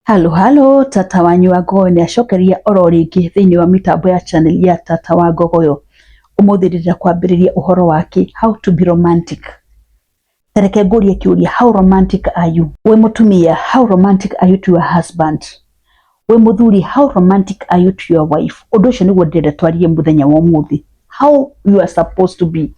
Halo halo, tata wanyu wa Ngogoyo nĩ acokeria oro rĩngĩ thĩinĩ wa mĩtambo ya channel ya tata wa Ngogoyo. Ũmũthĩ ndĩrenda kwambĩrĩria ũhoro wake how to be romantic. Tareke ngũrie kĩũria, how romantic are you? Wĩ mũtumia, how romantic are you to your husband? Wĩ mũthuri, how romantic are you to your wife? Ũndũ ũcio nĩguo ndĩrenda twarie mũthenya wa ũmũthĩ. How you are supposed to be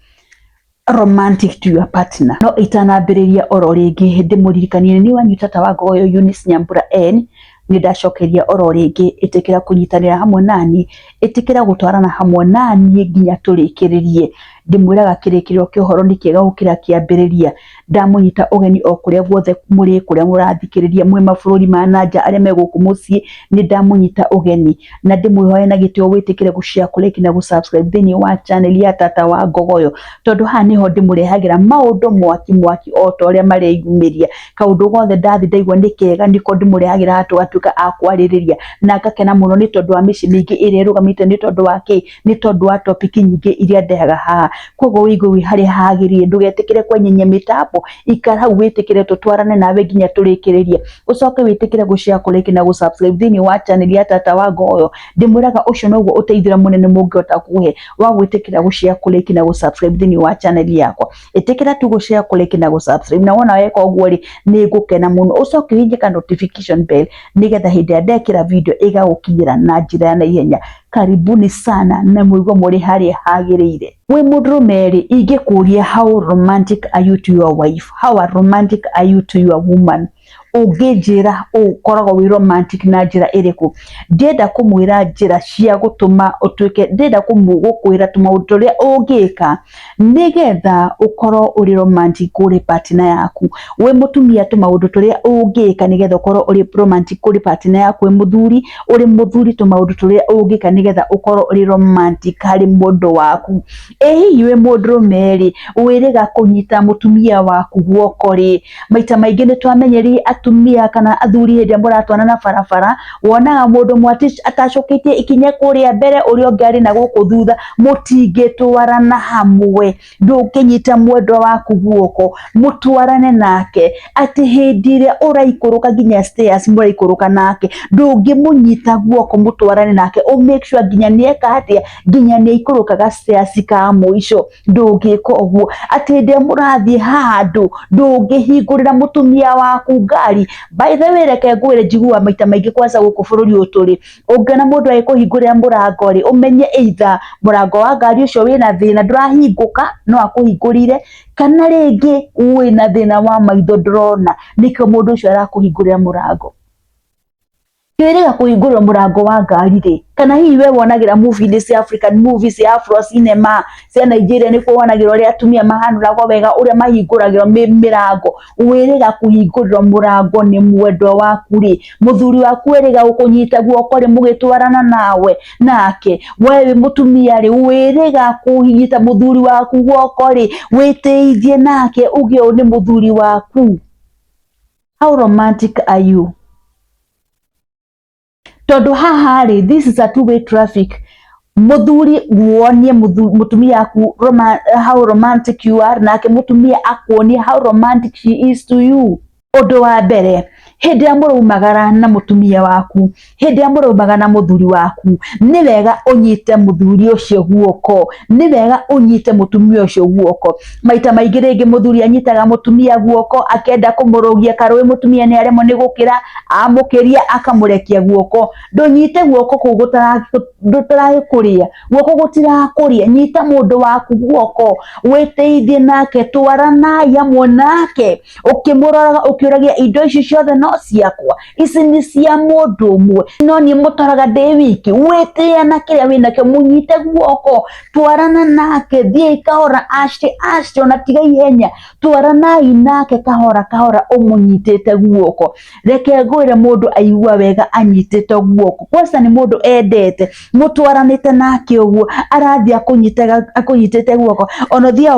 romantic to your partner. No itanambĩrĩria oro rĩngĩ ndĩmũririkanie nĩ wanyu tata wa Ngogoyo Eunice Nyambura N nĩ ndacokeria oro rĩngĩ. Ĩtĩkĩra kũnyitanĩra hamwe nani, ĩtĩkĩra gũtwarana hamwe naniĩ nginya tũrĩkĩrĩrie. Ndĩmwĩraga kĩrĩkĩrĩro kĩa ũhoro nĩ kĩega gũkĩra kĩambĩrĩria. Ndamũnyita ũgeni o kũrĩa guothe mũrĩ, kũrĩa mũrathikĩrĩria mwĩ mabũrũri ma na nja, arĩa me gũkũ mũciĩ, nĩ ndamũnyita ũgeni na ndĩmwĩhoe na gĩtĩo wĩtĩkĩre gũ share, kũ like na gũ subscribe thĩinĩ wa channel ya tata wa Ngogoyo, tondũ haha nĩho ndĩmũrehagĩra maũndũ mwaki mwaki o ta ũrĩa mareyumĩria. Kaũndũ gothe ndathi ndaigua nĩ kega nĩko ndĩmũrehagĩra haha tũgatuĩka a kwarĩrĩria, na ngakena mũno nĩ tondũ wa mĩciĩ mĩingĩ ĩrĩa ĩrũgamĩte nĩ tondũ wa kĩ? Nĩ tondũ wa topic nyingĩ iria ndehaga haha. Koguo wĩigue wĩ harĩa hagĩrĩire, ndũgetĩkĩre kwenyenya mĩtambo, ikara hau wĩtĩkĩre tũtwarane nawe nginya tũrĩkĩrĩrie. Ũcoke wĩtĩkĩre gũ share, kũ like na gũ subscribe thĩinĩ wa channel ya tata wa Ngogoyo. Ndĩmwĩraga ũcio noguo ũteithio ũrĩa mũnene mũngĩhota kũhe wa gwĩtĩkĩra gũ share, kũ like na gũ subscribe thĩinĩ wa channel yakwa. Ĩtĩkĩra tu gũ share, kũ like na gũ subscribe, na wona weka ũguo rĩ, nĩ ngũkena mũno. Ũcoke ũhihinye ka notification bell nĩgetha hĩndĩ ĩrĩa ndekĩra video ĩgagũkinyĩra na njĩra ya naihenya. Karibuni sana na mũigue mũrĩ harĩa hagĩrĩire. Wĩ mũndũrũme rĩ, ingĩkũria how romantic are you to your wife? How romantic are you to your woman? Ũngĩnjĩra ũkoragwo wĩ romantic na njĩra ĩrĩkũ? Ndĩrenda kũmwĩra njĩra cia gũtũma ũtuĩke, ndĩrenda gũkwĩra tũmaũndũ tũrĩa ũngĩka nĩgetha ũkorwo ũrĩ romantic kũrĩ partner yaku. Wĩ mũtumia tũmaũndũ tũrĩa ũngĩka nĩgetha ũkorwo ũrĩ romantic kũrĩ partner yaku. Wĩ mũthuri, ũrĩ mũthuri tũmaũndũ tũrĩa ũngĩka nĩgetha ũkorwo ũrĩ romantic harĩ mũndũ waku. Ĩ hihi wĩ mũndũrũme rĩ, wĩrĩga kũnyita mũtumia waku guoko rĩ, maita maingĩ nĩ twamenyerire atumia kana athuri hĩndĩ ĩrĩa mũratwarana barabara, wonaga mũndũ ũmwe atacũkĩtie ikinya kũrĩa mbere, ũrĩa ũngĩ arĩ na gũkũ thutha, mũtingĩtwarana hamwe. Ndũngĩnyita mwendwa waku guoko mũtwarane nake atĩ hĩndĩ ĩrĩa ũraikũrũka nginya stairs mũraikũrũka nake, ndũngĩmũnyita guoko mũtwarane nake ũ make sure nginya nĩeka atĩa, nginya nĩaikũrũkaga stairs ka mũico. Ndũngĩka ũguo. Atĩ hĩndĩ ĩrĩa mũrathiĩ handũ ndũngĩhingũrĩra mũtumia waku ngari. By the way, reke ngwĩre, njiguaga maita maingĩ kwanza gũkũ bũrũri ũyũ tũrĩ, ũngĩona mũndũ agĩkũhingũrĩra mũrango rĩ, ũmenye either mũrango wa ngari ũcio wĩna thĩna ndũrahingũka no akũhingũrĩire, kana rĩngĩ wĩna thĩna wa maitho ndũrona nĩkĩo mũndũ ũcio arakũhingũrĩra mũrango. Kwĩrĩga kũhingũrĩrwo mũrango wa ngari rĩ, kana hihi we wonagĩra movie-inĩ cia African movies, cia Afro cinema cia Nigeria, nĩkuo wonagĩra ũrĩa atumia mahanũragwo wega, ũrĩa mahingũragĩrwo mĩrango. Wĩrĩga kũhingũrĩrwo mũrango nĩ mwendwa waku rĩ, mũthuri waku erĩga gũkũnyita guoko rĩ, mũgĩtwarana nawe nake, we wĩ mũtumia rĩ, wĩrĩga kũnyita mũthuri waku guoko rĩ, wĩtĩithie nake uge ũyũ nĩ mũthuri waku. How romantic are you? Tondũ haha rĩ, this is a two way traffic. Mũthuri wonie mũtumia waku how romantic you are, nake mũtumia akuonie how romantic she is to you. Ũndũ wa mbere, hĩndĩ ĩrĩa mũraumagara na mũtumia waku, hĩndĩ ĩrĩa mũraumagara na mũthuri waku, nĩ wega ũnyite mũthuri ũcio guoko, nĩ wega ũnyite mũtumia ũcio guoko. Maita maingĩ rĩngĩ mũthuri anyitaga mũtumia guoko akĩenda kũmũrũgia karũĩ, mũtumia nĩ aremwo nĩ gũkĩra, amũkĩria akamũrekia guoko. Ndũnyite guoko kũu gũtaragĩkũrĩa, guoko gũtirakũrĩa, nyita mũndũ waku guoko, wĩteithie nake, twaranai hamwe nake, ũkĩmũroraga ũkĩũragia indo ici ciothe no ciakwa, ici nĩ cia mũndũ ũmwe, no niĩ mũtoraga ndĩ wiki. Wĩtĩe na kĩrĩa wĩnakĩo, mũnyite guoko, twarana nake, thiĩi kahora, aste aste, ona tiga ihenya, twaranai nake kahora kahora ũmũnyitĩte guoko. Reke ngwĩre, mũndũ aigua wega anyitĩte guoko, kwanza nĩ mũndũ endete, mũtwaranĩte nake ũguo, arathiĩ akũnyitĩte guoko, ona ũthiaga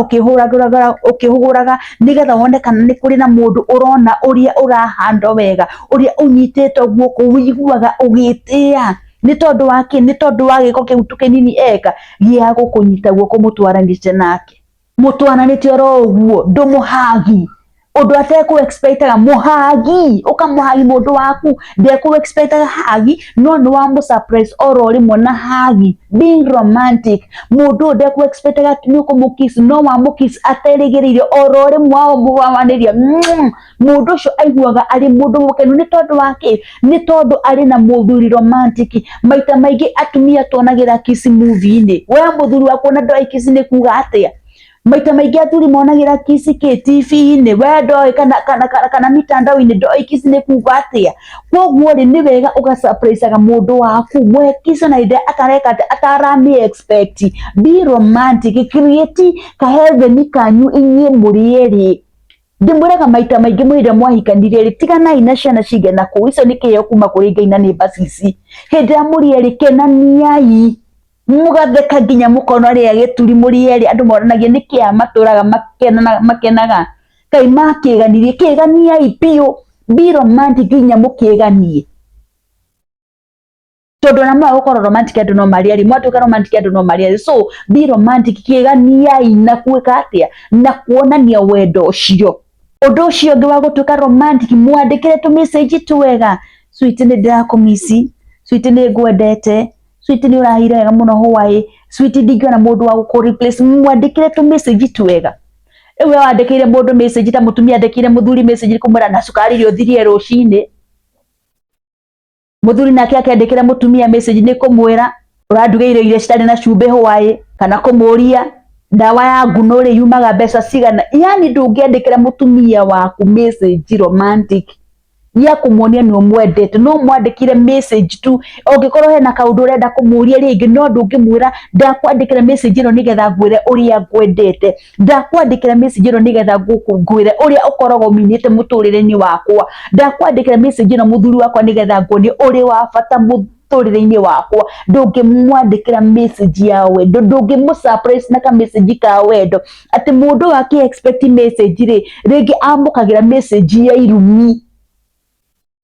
ũkĩhũgũraga nĩgetha wone kana nĩ kũrĩ na mũndũ ũrona ũrĩa ũrahandwo wega, ũrĩa ũnyitĩte guoko, ũiguaga ũgĩtĩa. Nĩ tondũ wa kĩ? Nĩ tondũ wa gĩko kĩu tu kĩnini eka gĩa gũkũnyita guoko mũtwaranĩte nake, mũtwaranĩte oro ũguo, ndũmũhagi. Undu ateku expectaga muhagi, ukamuhagi mundu waku ndeku expectaga hagi, no ni wa mu surprise oro rimwe na hagi. Being romantic, mundu ndeku expectaga ni ukumukiss, no wa mukiss aterigiriire oro rimwe wa muwaniria. Mundu ucio aiguaga ari mundu mukenu ni tondu wa ki? Ni tondu ari na muthuri romantic. Maita maingi atumia tuonagira kiss movie-ini, we muthuri waku na ndoi kiss ni kuga atia. Maita maingi athuri monagira kiss ki TV-ini, we ndoi kana mitandao-ini ndoi kiss ni kuga atia. Koguo ri ni wega uga surpriseaga mundu waku, mwe kiss na inde atareka atarami expect. Be romantic, create ka heaven kanyu inyuĩ mũrĩ erĩ. Ndimwĩraga maita maingĩ mwĩrĩ mwahikanire rĩ, tiganai na ciana cigana kũu, icio nĩ kĩheo kuma kũrĩ Ngai na nĩ mbacici. Hĩndĩ ĩrĩa mũrĩ erĩ kenaniai, mũgatheka nginya mũkona rĩa gĩturi mũrĩ erĩ, andũ moranagia nĩkĩ aya matũraga makenaga, kaĩ makĩganirie. Kĩganiai biũ, be romantic nginya mũkĩganie, tondu ona mwaga gukorwo romantic andu no marĩ erĩ, mwatuĩka romantic andu no marĩ erĩ. So be romantic, kĩganiai na gwĩka atĩa, na kuonania wendo ũcio. Ũndũ ũcio ũngĩ wa gũtuĩka romantic, mwandĩkĩre tũ message twega. Sweet, nĩ ndĩrakũmici. Sweet, nĩ ngwendete. Sweet, nĩ ũrahire wega mũno hwaĩ. Sweet, ndingĩona mũndũ wa gũkũ replace. Mwandĩkĩre tũ message twega. Rĩu we wandĩkĩire mũndũ message ta mũtumia andĩkĩire mũthuri message kũmwĩra na cukari rĩ ũthirie rũcinĩ, muthuri nake akendikira mutumia message ni kumwira urandugĩire irio citarĩ na cumbĩ hwaĩ, kana kũmũria ndawa ya nguno rĩ yumaga mbeca cigana. Yani ndũngĩandĩkĩra mũtumia waku message romantic ya kũmuonia nĩ ũmwendete, no mwandĩkire message tu. Ũngĩkorwo hena kaũndũ ũrenda kũmũria rĩngĩ, no ndũngĩmwĩra ndakwandĩkĩra message ĩno nĩgetha ngwĩre ũrĩa ngwendete, ndakwandĩkĩra message ĩno nĩgetha ngwĩre ũrĩa ũkoragwo ũminĩte mũtũrĩre-inĩ wakwa, ndakwandĩkĩra message ĩno mũthuri wakwa nĩgetha nguonie ũrĩ wa bata mũtũrĩre-inĩ wakwa. Ndũngĩmwandĩkĩra message ya wendo, ndũngĩmũ surprise na ka message ka wendo atĩ mũndũ akĩ expect message rĩ, rĩngĩ amũkagĩra message ya irumi.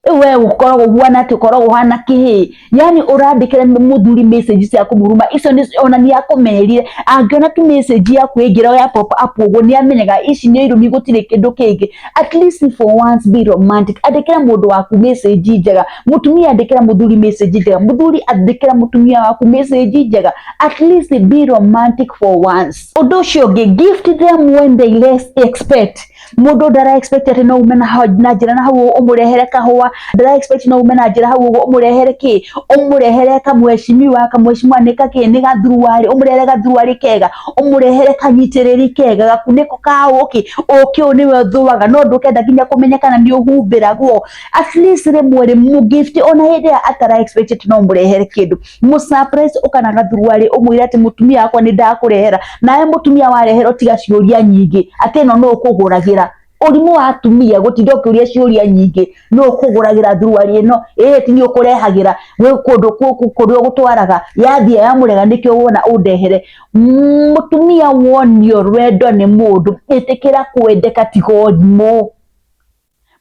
Rĩu we ũkoragwo ũhuana atĩ ũkoragwo ũhana kĩhĩ, yani ũrandĩkĩra mũthuri message cia kũmũruma, icio nĩ ona nĩ akũmerire. Angĩona tu message yaku ĩngĩra ya pop up ũguo, nĩ amenyaga ici nĩ irumi, gũtirĩ kĩndũ kĩngĩ. At least for once be romantic, andĩkĩra mũndũ waku message njega. Mũtumia andĩkĩra mũthuri message njega, mũthuri andĩkĩra mũtumia waku message njega. At least be romantic for once. Ũndũ ũcio ũngĩ, gift them when they less expect. Mũndũ ndara expect atĩ no ume na njĩra na hau ũmũrehere kahũa, ndara expect no ume na njĩra hau ũguo ũmũrehere kĩ, ũmũrehere kamweshimiwa. Kamweshimiwa nĩ kakĩ? Nĩ gathuruarĩ. Ũmũrehere gathuruarĩ kega, ũmũrehere kanyitĩrĩri kega, gakunĩko ka ũkĩ. Ũkĩ ũyũ nĩwe ũthũaga, no ndũkenda nginya kũmenya kana nĩ ũhumbĩragwo. At least rĩmwe rĩ mũgift ona hĩndĩ ĩrĩa atara expect atĩ no ũmũrehere kĩndũ, mũ surprise ũka na gathuruarĩ, ũmwĩre atĩ mũtumia wakwa nĩ ndakũrehera. Nawe mũtumia wareherwo, tiga ciũria nyingĩ atĩ ĩno nũ ũkũgũragĩra. Ũrimũ wa atumia gũtinda ũkĩũria ciũria nyingĩ, nũ ũkũgũragĩra thuruarĩ ĩno? Ĩĩ ti nĩ ũkũrehagĩra gwĩ kũndũ kũrĩa ũgũtwaraga, yathiĩ yamũrega nĩkĩo wona ũndehere. Mũtumia wonio rwendo nĩ mũndũ, ĩtĩkĩra kwendeka, tiga ũrimũ.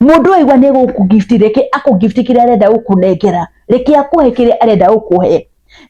Mũndũ aigua nĩ gũkũ reke akũ gift kĩrĩa arenda gũkũnengera, reke akũhe kĩrĩa arenda gũkũhe,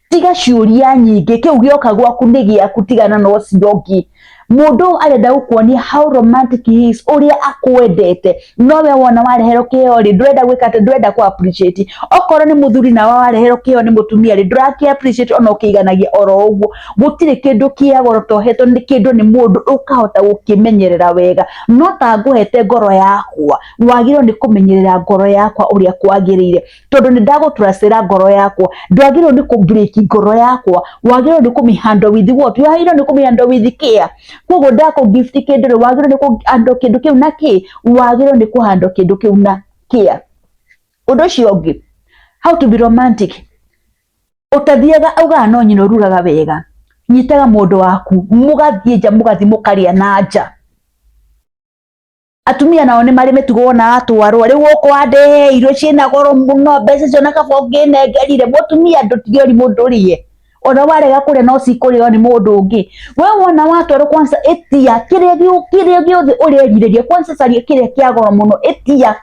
tiga ciũria nyingĩ. Kĩu gĩoka gwaku nĩ gĩaku, tigana na ũcio ũngĩ. Mũndũ arenda gũkuonia how romantic he is, ũrĩa akwendete, no we wona wareherwo kĩheo rĩ, ndũrenda gwĩka atĩ, ndũrenda kũ appreciate. Okorwo nĩ mũthuri nawe wareherwo kĩheo nĩ mũtumia rĩ, ndũrakĩ appreciate ona ũkĩiganagia oro ũguo. Gũtirĩ kĩndũ kĩa goro tohetwo nĩ kĩndũ nĩ mũndũ ũkahota gũkĩmenyerera wega. No ta ngũhete ngoro yakwa, wagĩrĩirwo nĩ kũmenyerera ngoro yakwa ũrĩa kwagĩrĩire, tondũ nĩ ndagũtracĩra ngoro yakwa. Ndwagĩrĩirwo nĩ kũ break ngoro yakwa, wagĩrĩirwo nĩ kũmĩ handle with what? Wagĩrĩirwo nĩ kũmĩ handle with care. Koguo ndakũ gift kĩndũ rĩ, wagĩrĩirwo nĩ kũ handle kĩndũ kĩu na kĩ? Wagĩrĩirwo nĩ kũ handle kĩndũ kĩu na care. Ũndũ ũcio ũngĩ, how to be romantic, ũtathiaga augaga no nyina ũrugaga wega. Nyitaga mũndũ waku, mũgathiĩ nja, mũgathiĩ mũkarĩa na nja. Atumia nao nĩ marĩ mĩtugo, wona atwarwo rĩu gũkũ wandehe irio ciĩna goro mũno, mbeca icio na kaba ũngĩnengerire. Mũtumia, ndũtige ũrimũ, ndũrĩe. Ona warega kũrĩa, no cikũrĩo nĩ mũndũ ũngĩ. We wona watwarwo, kwanza ĩtia kĩrĩa gĩothe ũrerirĩria. Kwanza caria kĩrĩa kĩa goro mũno, ĩtia.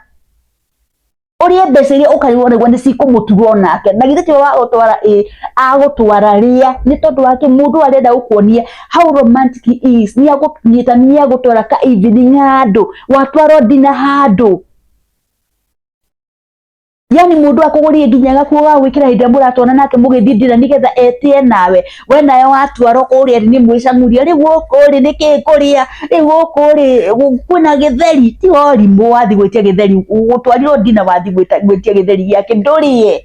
Ũrĩe mbeca iria ũkarigwo ũraigua nĩ cikũmũtuga onake, na githĩ tiwe wagũtwara ĩ agũtwara rĩa, nĩ tondũ wake mũndũ ũyũ arenda gũkuonia how romantic he is, nĩ agũnyita nĩ agũtwara ka evening handũ, watwarwo dinner handũ. Yani mundu akũgũrire nginya gakuo ga gwĩkĩra hĩndĩ ĩrĩa mũratwarana nake mũgĩthiĩ dinner nĩgetha etĩe nawe, we nawe watwarwo kũrĩa nĩ mwĩcang'uria, rĩu gũkũ rĩ nĩkĩ ngũrĩa, rĩu gũkũ rĩ kwĩna gĩtheri, tiga ũrimũ wathiĩ gwĩtia gĩtheri, ũtwarirwo dinner wathiĩ gwĩtia gĩtheri gĩake ndũrĩe.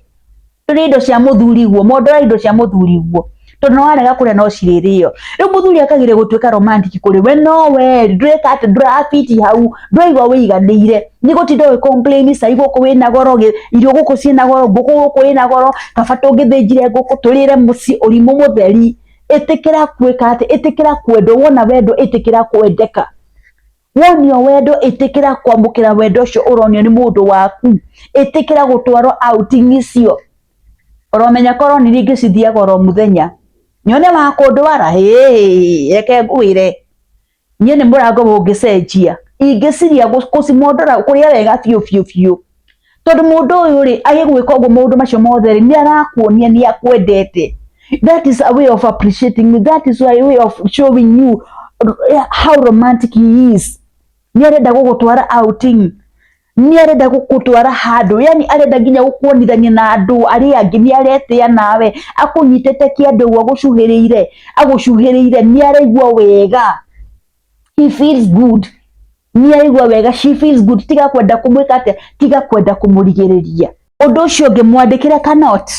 Ndũrĩe indo cia mũthuriguo, mondora indo cia mũthuriguo tondũ nĩ warega kũrĩa no cirĩrĩo. Rĩu mũthuri akageria gũtuĩka romantic kũrĩ we, no we ndũreka atĩ ndũrabiti hau, ndũraigua wĩiganĩire, nĩ gũtinda ũgĩ complain cai gũkũ wĩna goro, irio gũkũ ciĩna goro, ngũkũ gũkũ ĩna goro, kaba tũngĩthĩnjire ngũkũ tũrĩre mũciĩ, ũrimũ mũtheri. Ĩtĩkĩra gwĩka atĩ, ĩtĩkĩra kwendwo, wona wendwo ĩtĩkĩra kwendeka. Wonio wendo ĩtĩkĩra kwamũkĩra wendo ũcio ũronio nĩ mũndũ waku, ĩtĩkĩra gũtwarwo outing icio. Ũramenya korwo nĩ niĩ ingĩcithiaga oro mũthenya, nyone wa kũndwara, hĩĩ reke ngwĩre, niĩ nĩ mũrango ũngĩcenjia, ingĩciria gũcimondora kũrĩa wega biũ biũ biũ. Tondũ mũndũ ũyũ rĩ, agĩgwĩka ũguo maũndũ macio mothe rĩ, nĩ arakuonia nĩ akwendete. That is a way of appreciating you, that is a way of showing you how romantic he is. Nĩ arenda gũgũtwara outing, nĩ arenda gũgũtwara handũ, yani arenda nginya gũkuonithania na andũ arĩa angĩ, nĩ aretĩa nawe, akũnyitĩte kĩande ũguo agũcuhĩrĩire, agũcuhĩrĩire, nĩ araigua wega. He feels good, nĩ araigua wega, she feels good. Tiga kwenda kũmwĩka atĩa, tiga kwenda kũmũrigĩrĩria. Ũndũ ũcio ũngĩ, mwandĩkĩre ka note,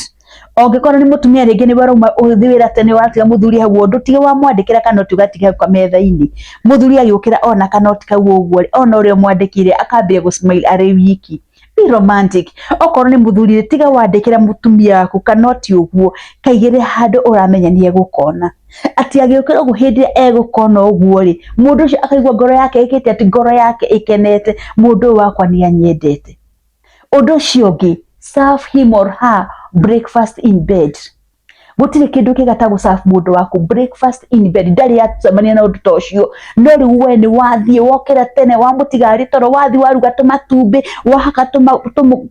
ũngĩkorwo nĩ mũtumia rĩngĩ nĩwe ũrauma ũgĩthiĩ wĩra tene watiga mũthuri hau ũndũ, tiga wamwandĩkĩra ka note ũgatiga hau kametha-inĩ. Mũthuri agĩũkĩra ona ka note kau ũguo rĩ, ona ũrĩa ũmwandĩkĩire akambia gũ smile arĩ wiki. Be romantic. Okorwo nĩ mũthuri rĩ, tiga wandĩkĩra mũtumia waku ka note ũguo, kaigĩrĩre handũ ũramenya nĩ egũkona. Atĩ agĩũkĩra ũguo hĩndĩ ĩrĩa egũkona ũguo rĩ, mũndũ ũcio akaigua ngoro yake ĩkĩte atĩ ngoro yake ĩkenete, mũndũ ũyũ wakwa nĩ anyendete. Ũndũ ũcio ũngĩ, serve him or her breakfast in bed. Gũtirĩ kĩndũ kĩega ta gũ serve mũndũ waku breakfast in bed. Ndarĩ acemania na ũndũ ta ũcio, no rĩu we nĩ wathiĩ wokĩra tene wamũtiga arĩ toro, wathiĩ waruga tũmatumbĩ, wahaka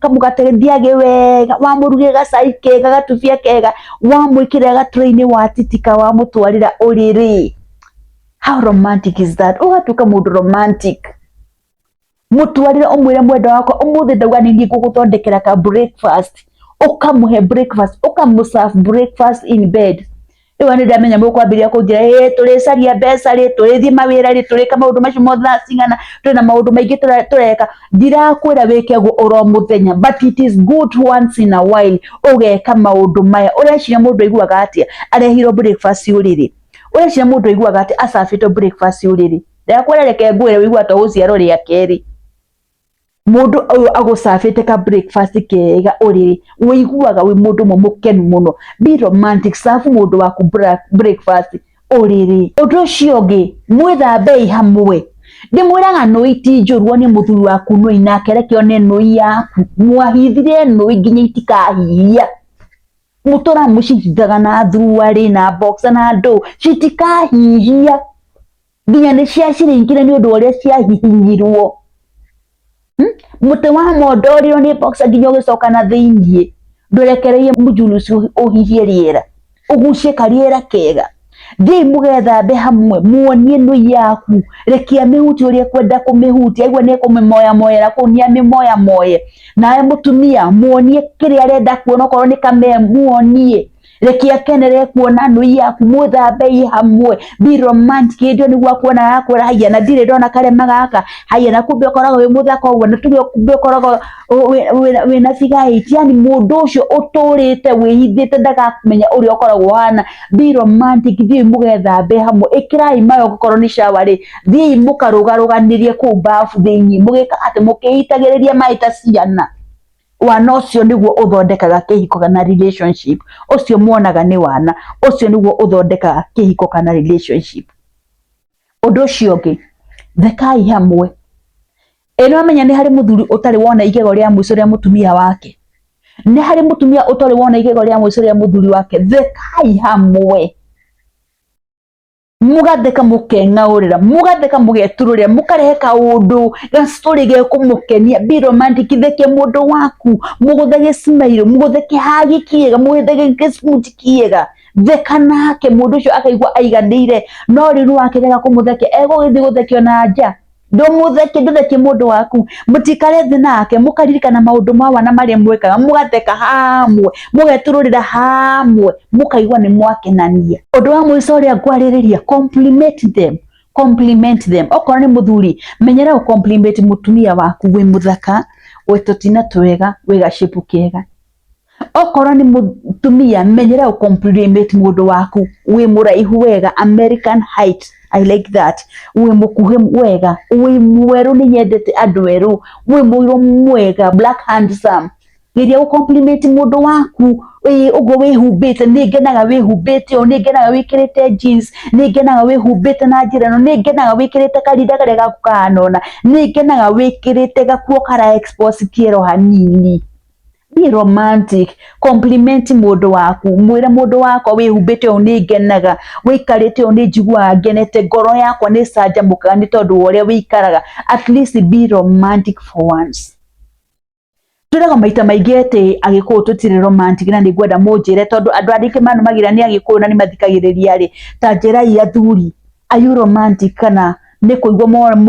kamũgate thiagĩ wega, wamũrugĩra gacai kega, gatubia kega, wamwĩkĩrĩra gatray-inĩ watitika wamũtwarĩra ũrĩrĩ. How romantic is that? Ũgatuĩka mũndũ romantic. Mũtwarĩre ũmwĩre mwendwa wakwa ũmũthĩ ndauga nĩ niĩ ngũgũthondekera ka breakfast, ũkamũhe breakfast, ũkamũ serve breakfast in bed. Rĩu nĩ ndamenya mũkwambĩrĩria kũnjĩra ĩ tũrĩcaria mbeca rĩ, tũrĩthiĩ mawĩra rĩ, tũrĩka maũndũ macio mothe thaa cigana, twĩna maũndũ maingĩ tũreka. Ndirakwĩra wĩke ũguo oro mũthenya, but it is good once in a while ũgeka maũndũ maya. Ũreciria mũndũ aiguaga atĩa arehirwo breakfast ũrĩrĩ? Ũreciria mũndũ aiguaga atĩa acabĩtwo breakfast ũrĩrĩ? Ndakwĩra reke ngwĩre ũiguaga ta ũgũciarwo rĩa kerĩ. Mũndũ ũyũ agũcabĩte ka breakfast kega ũrĩrĩ, ũiguaga wĩ mũndũ ũmwe mũkenu mũno. Be romantic, serve mũndũ waku breakfast ũrĩrĩ. Ũndũ ũcio ũngĩ, mwĩthambei hamwe. Ndĩmwĩraga nũi ti njũru, wonie mũthuri waku nũi nake reke one nũi yaku. Mwahithire nũi nginya itikahihia. Mũtũraga mũcihithaga na thuruarĩ na boxer na ndũ, citikahihia. Nginya nĩ ciaciringire nĩ ũndũ wa ũrĩa ciahihinyirwo. Mũtĩ wa mondorirwo nĩ boxer nginya ũgĩcoka na thĩiniĩ, ndũrekereirie mũjulusi ũhihie rĩera, ũgucie karĩera kega. Thiĩi mũgethambe hamwe, muonie nũi yaku, reke amĩhutie ũrĩa ekwenda kũmĩhutia, aigua nĩ ekũmĩmoyamoyera kũu nĩ amĩmoyamoye. Nawe mũtumia muonie kĩrĩa arenda kuona, okorwo nĩ kamee muonie, reke akenere kuona nũi yaku, mwĩthambei hamwe, be romantic. Hĩndĩ ĩyo nĩguo akuona agakwĩra haiya na ndirĩ ndona karema gaka, haiya na kumbe ũkoragwo wĩ mũthaka ũguo, na tuge kumbe ũkoragwo wĩna figure eight. Yani mũndũ ũcio ũtũrĩte wĩhithĩte ndakamenya ũrĩa ũkoragwo ũhana. Be romantic, thiĩi mũgethambe hamwe, ĩkĩrai maĩ okorwo nĩ shower rĩ, thiĩi mũkarũgarũganĩrie kũu bafu thĩiniĩ, mũgĩka atĩ mũkĩitagĩrĩria maĩ ta ciana. Wana ũcio nĩguo ũthondekaga kĩhiko kana relationship. Ũcio muonaga nĩ wana, ũcio nĩguo ũthondekaga kĩhiko kana relationship. Ũndũ ũcio ũngĩ, thekai hamwe. Ĩ nĩwamenya nĩ harĩ mũthuri ũtarĩ wona igego rĩa mũico rĩa mũtumia wake? Nĩ harĩ mũtumia ũtarĩ wona igego rĩa mũico rĩa mũthuri wake? Thekai hamwe. Mugatheka mukeng'aurira, mugatheka mugetururira, mukarehe kaundu gastori gekumukenia. Be romantic, thekia mundu waku, muguthe gĩsmailo, muguthe kĩhagi kĩega, muguthe gĩsmuti kĩega, theka nake mundu ucio akaigua aiganĩire. No rĩu nĩwakĩrega kũmũthekia, egũgĩthiĩ gũthekio na nja. Ndũmũthekie, ndũthekie mũndũ waku, mũtikare thĩ nake mũkaririkana maũndũ ma wana marĩa mwĩkaga, mũgatheka hamwe, mũgeturũrĩra hamwe, mũkaigua nĩ mwakenania. Ũndũ wa mũico ũrĩa ngwarĩrĩria, compliment them, compliment them. Okorwo nĩ mũthuri, menyera gũ compliment mũtumia waku, wĩ mũthaka, wĩ tũtina twega, wĩ gacĩpu kega. Okorwo nĩ mũtumia, menyera gũ compliment mũndũ waku, wĩ mũraihu wega, American height, I like that, wĩ mũkuhĩ wega, wĩ mwerũ, nĩ nyendete andũ erũ, wĩ mũirũ mwega, black handsome. Geria gũ compliment mũndũ waku, ũguo wĩhumbĩte, nĩ ngenaga wĩhumbĩte ũũ, nĩ ngenaga wĩkĩrĩte jeans, nĩ ngenaga wĩhumbĩte na njĩra ĩno, nĩ ngenaga wĩkĩrĩte karinda karĩa gaku kahana ũna, nĩ ngenaga wĩkĩrĩte gakuo kara expose kĩero hanini. Be romantic, compliment mũndũ waku, mwĩre mũndũ wakwa wĩhumbĩte ũũ nĩ ngenaga, wĩikarĩte ũũ nĩ njiguaga ngenete, ngoro yakwa nĩ ĩcanjamũkaga nĩ tondũ wa ũrĩa wĩikaraga. At least be romantic for once. Twĩragwo maita maingĩ atĩ Agĩkũyũ tũtirĩ romantic, na nĩ ngwenda mũnjĩre tondũ andũ arĩa manũmagĩrĩra nĩ Agĩkũyũ na nĩ mathikagĩrĩria rĩ, ta njĩrai athuri, are you romantic kana nĩ kũigua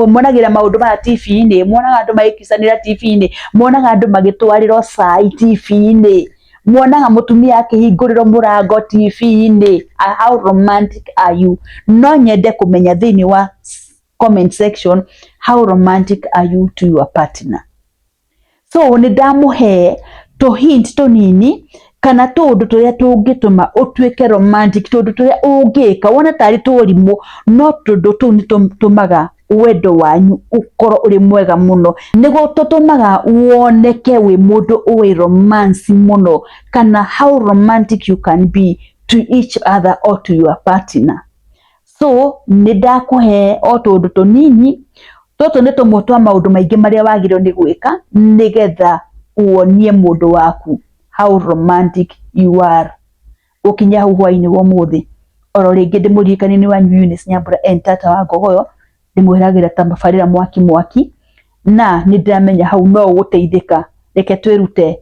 monagĩra maũndũ maya TV-inĩ, monaga andũ magĩkicanĩra TV-inĩ, monaga andũ magĩtwarĩrwo cai TV-inĩ, monaga mũtumia akĩhingũrĩrwo mũrango TV-inĩ. How romantic are you? No nyende kũmenya thĩinĩ wa comment section, how romantic are you to your partner? So nĩ ndamũhe tũ hint tũnini kana tũũndũ tũrĩa tũngĩtũma ũtuĩke romantic, tũũndũ tũrĩa ũngĩka wone tarĩ tũrimũ, no tũndũ tũu nĩ tũtũmaga wendo wanyu ũkorwo ũrĩ mwega mũno, nĩguo tũtũmaga woneke wĩ mũndũ ũĩ romance mũno, kana how romantic you can be to each other or to your partner. So nĩ ndakũhe o tũũndũ tũnini tũtũ, nĩ tũmwe twa maũndũ maingĩ marĩa wagĩrĩirwo nĩ gwĩka nĩgetha wonie mũndũ waku how romantic you are. Gũkinya hau hwainĩ wa ũmũthĩ, oro rĩngĩ ndĩmũririkanie nĩ wanyu Eunice Nyambura and tata wa Ngogoyo, ndĩmwĩragĩra tabarĩra mwaki mwaki, na nĩ ndĩramenya hau no ũgũteithĩka. Reke twĩrute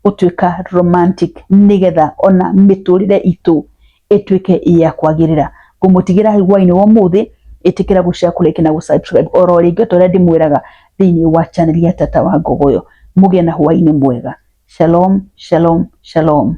gũtuĩka romantic nĩgetha ona mĩtũrĩre itũ ĩtuĩke ya kwagĩrĩra. Ngũmũtigĩra hau hwainĩ wa ũmũthĩ, ĩtĩkĩra gũ share, kũ like na gũ subscribe oro rĩngĩ ta ũrĩa ndĩmwĩraga thĩinĩ wa channel ya tata wa Ngogoyo. Mũgĩe na hwainĩ mwega. Shalom, shalom, shalom.